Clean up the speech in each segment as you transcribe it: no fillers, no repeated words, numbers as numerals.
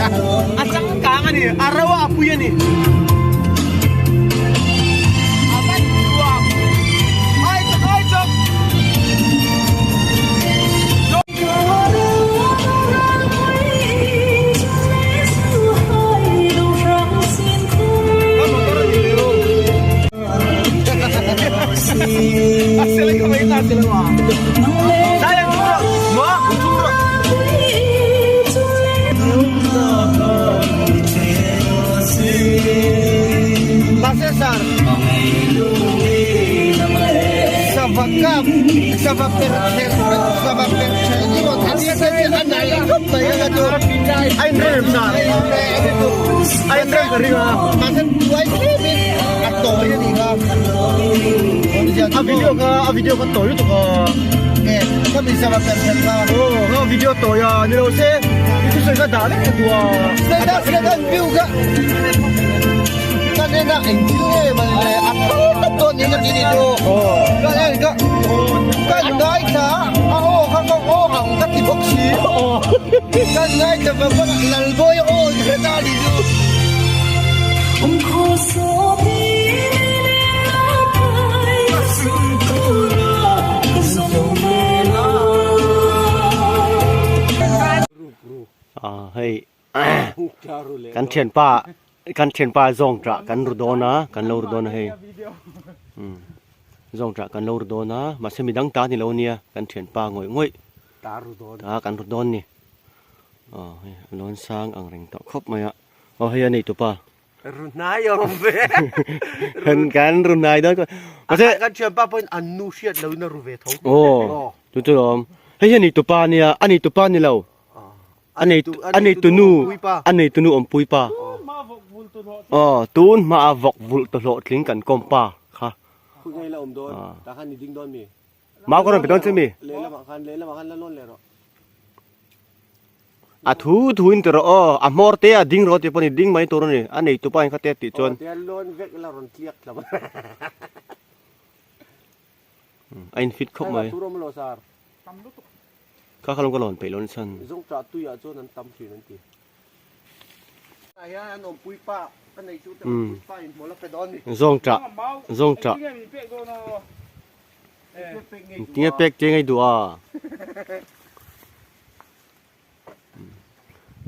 A changkang a ni, a ro a pui a ni. A van nuam. Ai chak ai chak. Ka motor a ni ve o. A video kha a video kha tawi lutuk a Khami sava per per kha aw a video tawi a ni lo se i thusawi kha dah vek ka duh a status kha kan view kha kan en a eng thil nge mawni le a thar tawp dawn niin ka ti ni chu kan en ka kan ngaithla a aw kha ka aw ang ka ti bawk si kan ngaithla vang vang a Lalbawi aw ni hret a ni chu. Hei kan thianpa kan thianpa zawng tah kan ru dawn a kan lo ru dawn a hei zawng tah kan lo ru dawn a mahse midang ta ni lo nia kan thianpa ngawih ngawih ta kan ru dawn ni aw hei a lawn sang ang reng tawh khawp mai a aw hei a nei tupa. Runai awm ve. Kan kan runai dawn ko. Mahse kan thianpa pawhin an nu hriat loin a ru ve tho. Aw. Chu chu lawm. Hei hi a nei tupa nia, a nei tupa ni lo. A nei a nei tunu a nei tunu awmpui pa. Aw tun hma a vawk vulh ta hlawhtling kan kawm pa kha. Khui ngei la awm dawn. Tah khan i ding dawn mi. Mau ka rawn pe dawn che mi. Lehlamah khan lehlamah khan la lawn leh rawh. A thu thu in ti rawh aw, a hmawr te a ding rawh tih pawh ni ding mai tur a ni, a nei tupa in kha te a tih chuan. Aw tia lawn vek ila rawn tliak tla mai. A in fit khawp mai. Thur awm lo sar. Kha kha lawm ka lawn peih lo nasa. Zawngṭah tuiah chuan an tam thin an ti. Tah hian an awmpui pa ka nei chu te awmpui pa in hmawlh a pe dawn ni. Zawngṭah zawngṭah. Tinge pek che ngei duh a.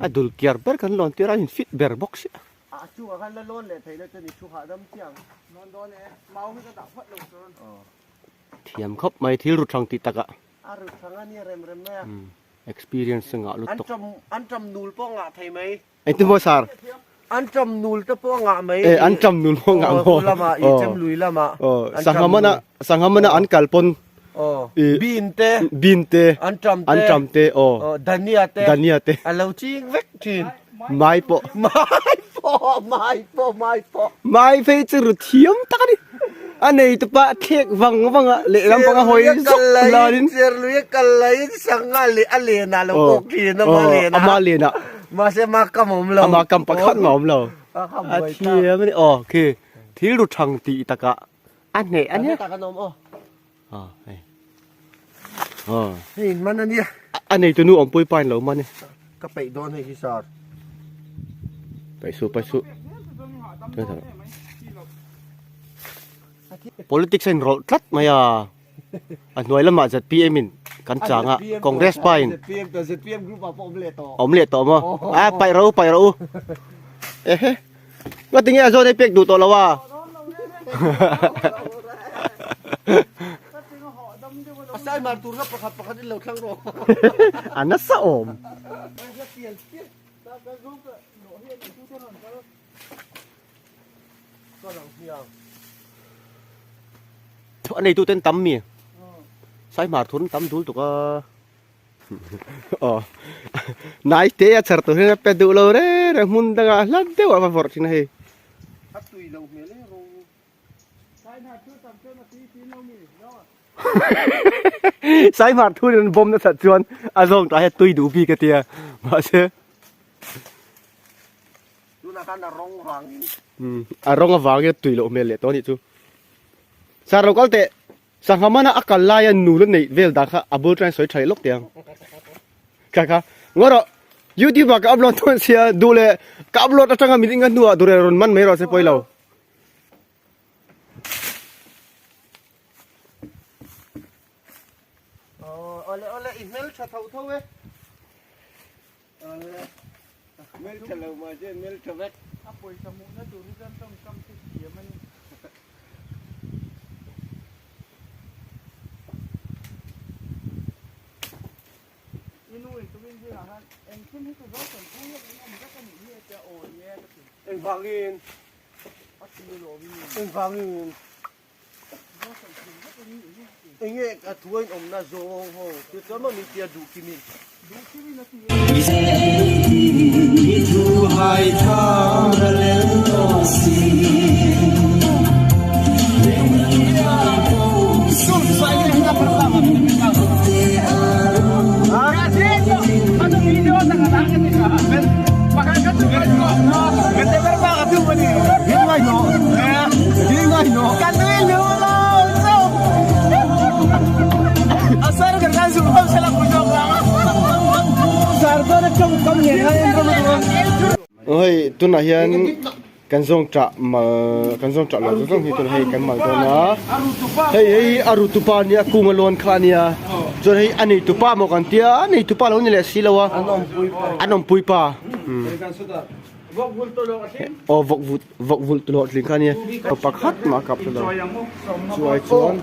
A dul kiar ber kan lawn tir a in fit ber bawk sia. A chungah khan la lawn leh theih na chuan i thu hahdam chiang. Lawn dawn e, mau hi ka dah phawt lo chuan. Thiam khawp mai thil ru thang tih takah. A ru thang a nia rem rem mai a. Experience a ngah lutuk. An an ṭam nul pawh a ngah thei mai. Engtin maw sir? An ṭam nul te pawh a ngah mai. E an ṭam nul pawh a ngah maw? Aw lamah i chem lui lamah. Aw sangha mana sangha mana an kal pawn. Aw bean te. Bean te. An ṭam te. An ṭam te aw. Aw dhania te. Dhania te. A lo ching vek ṭhin. Mai pawh. Mai pawh mai pawh mai pawh. Mai phei chu ru thiam tak a ni. A nei te pah thlek vang vang a lehlam panga hawi zawk lanin. Serlui a kal laiin sangha leh a len ah lo kawk thin a ma len ah. A ma len ah. Mahse ma kam awm lo. A ma kam pakhat mah awm lo. A thiam a ni. Aw khi thil ru thang tih takah a hneh a nia. Tak an awm aw. Aw hei. Aw. Hei in man a nia. A neitu nu awmpui pa in lo man e. Ka peih dawn hei hi sir. Paih suh paih suh. Politics a inrawlh tlat mai a, a hnuai lamah zpm in kan chang a, Congress pa in zpm group ah pawh awm leh tawh. Awm leh tawh maw? A paih rawh u paih rawh u. Ehe. Ngati nge a zawn ei pek duh tawh lo a? A sai mar tur kha pakhat pakhat in lo thlang rawh. A nasa awm. A neitu ten tam mi sai hmar thur an tam dul tuk a aw nai te a chhar tur hian a pe duh lo reng reng hmun dangah hla deuh a va vawrh thin a hei. Sai hmar thur in an bawm nasat chuan a zawng tah hian tui duh bik a tia mahse. Tunah khan a rawng vangin. Umm a rawng avangin a tui loh hmel leh tawh a nih chu. Sir lo kal teh, sangha mana a kal laia nula neih vel dan kha a bul tangin sawi tha leh lawk teh ang. Kha kha, ngaw rawh. YouTube ah ka upload dawn sia duh leh ka upload atanga min inga hnuah dure rawn man mai rawh se pawi lo. Awle awle i hmel tha tho tho e. Awle hmel tha lo mah se hmel tha vek. A pawisa hmuhna tur hi chuan tawngkam chu thiam a ni. I nu in tukin zingah khan engkim hi chu zo sawn pui vek in awm vek a nih hi a tia aw ni e ka ti. Engvangin? A ti lawm i ni. Engvangin? Enge a thu a inawmna zawng ho chu chuan maw min tia duh kimin. Hei tunah hian kan zawng tah mal kan zawng tah lo zawng zawng hi tunah hei kan mal dawn a hei hei a ru tupa ania kung a lawn kha ania chuan hei a nei tupa maw kan tia a nei tupa lo ni leh si lo a an awmpui pa aw vawk vut vawk vulh tu hlawhtling kha ania pakhat mah a kap hre lo chu ai chuan.